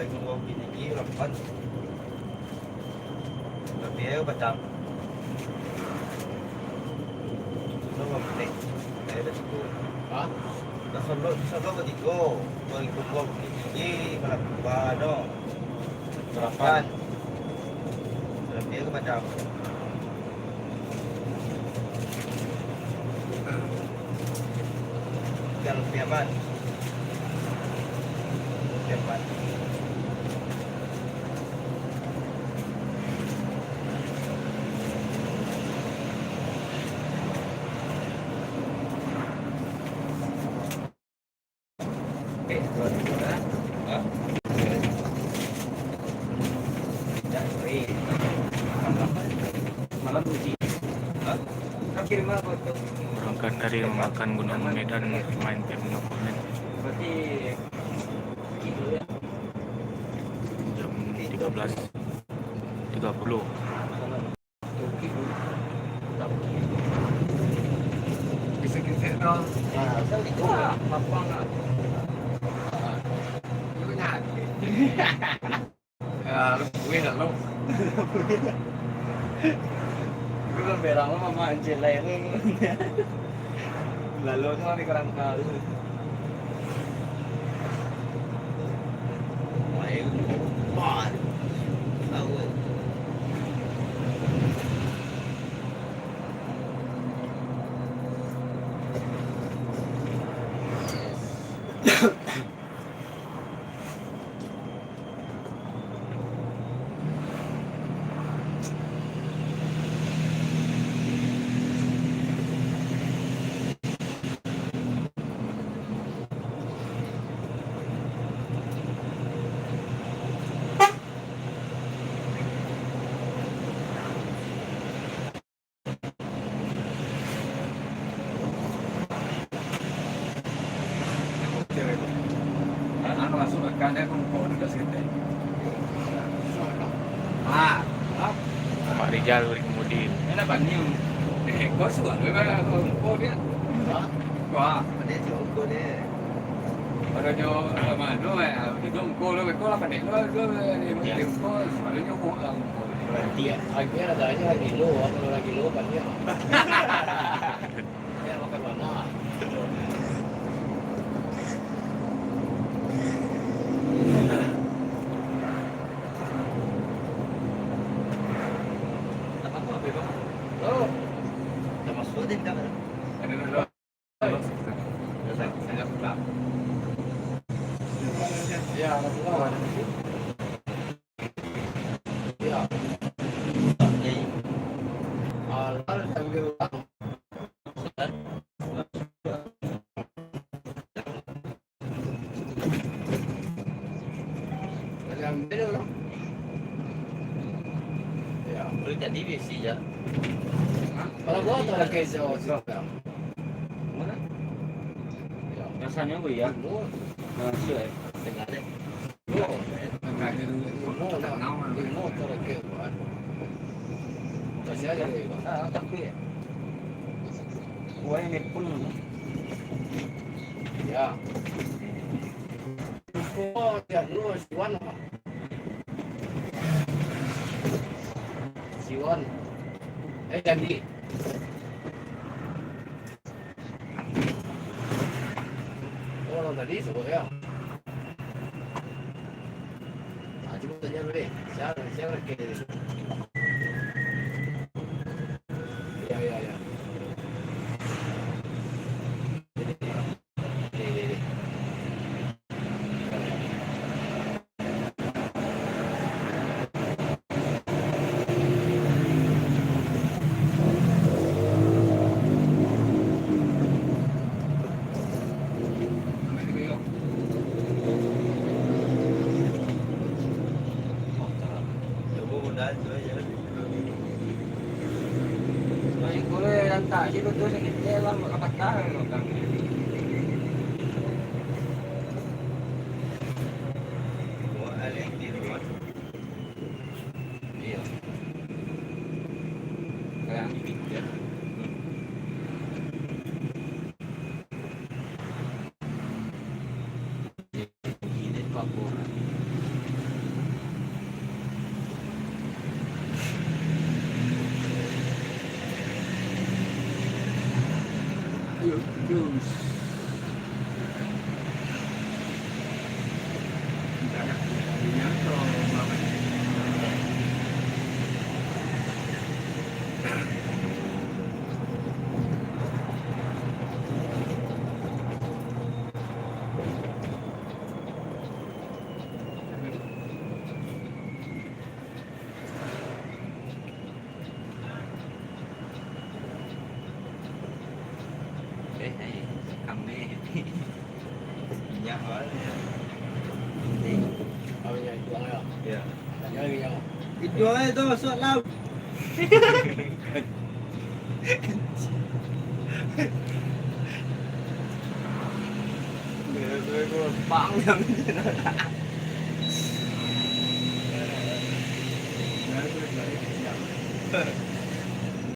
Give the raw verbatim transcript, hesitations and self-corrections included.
Lagi dua bukik tinggi, lapan. Tapi ayo batang. Lo mamulek. Ayo dah tigo. Hah? Dah solo, solo ketigo. Dua ribu dua bukik tinggi, berapa no? Delapan. Tapi ayo batang. Yang Piaman. Piaman. Berangkat dari Nunukan Gunung Medan, main P M Nokomen. Jam tiga belas tiga puluh. Ya, lu kuih lah, lu. Lu kan berang lu, mama anjir lah, lu. Lalu tu di kerangka lu. Wah, lu. Wah. Tahu, eh. Pak Rijal bari kemudi. Wah. Ado jo, eh, mano, eh, jo jongko lo, beko lah, pandai lo, lo, eh, jongko, selalu nyo buang lah jongko. Berarti ya, akhirnya ada aja lagi lo, kalau lagi lo kan dia. Dia makan mama. Tak apa-apa, Bang. Oh. Tak masuk dia, tak ada. Ada dulu. Boleh jadi bisi ja. Kalau gua tak pakai jauh juga. Mana? Ya. Rasanya apa ya? Nah, sure. Dengar deh. Yo. Dengar dulu. Mau tak? Mau tak pakai buat? Kasih aja deh, Bang. Ah, tapi ya. Gua yang nelpon. Ya. Oh, ya, lu Siwan apa? Siwan. Eh, Candi. Oh, orang tadi sebut ya. Ah, cuba tanya dulu deh. Siapa, siapa ke? Ya, ya, ya. Paling kurang yang tak sih betul sakit dia lah, maka patah kan orang. Iya. Kayak yang dipikir. Gini tuh aku. Eh, eh, kami. Minyak awal ya. Apa yang itu ya? Ya. Tanya lagi yang Itu aja tu masuk laut. Bang yang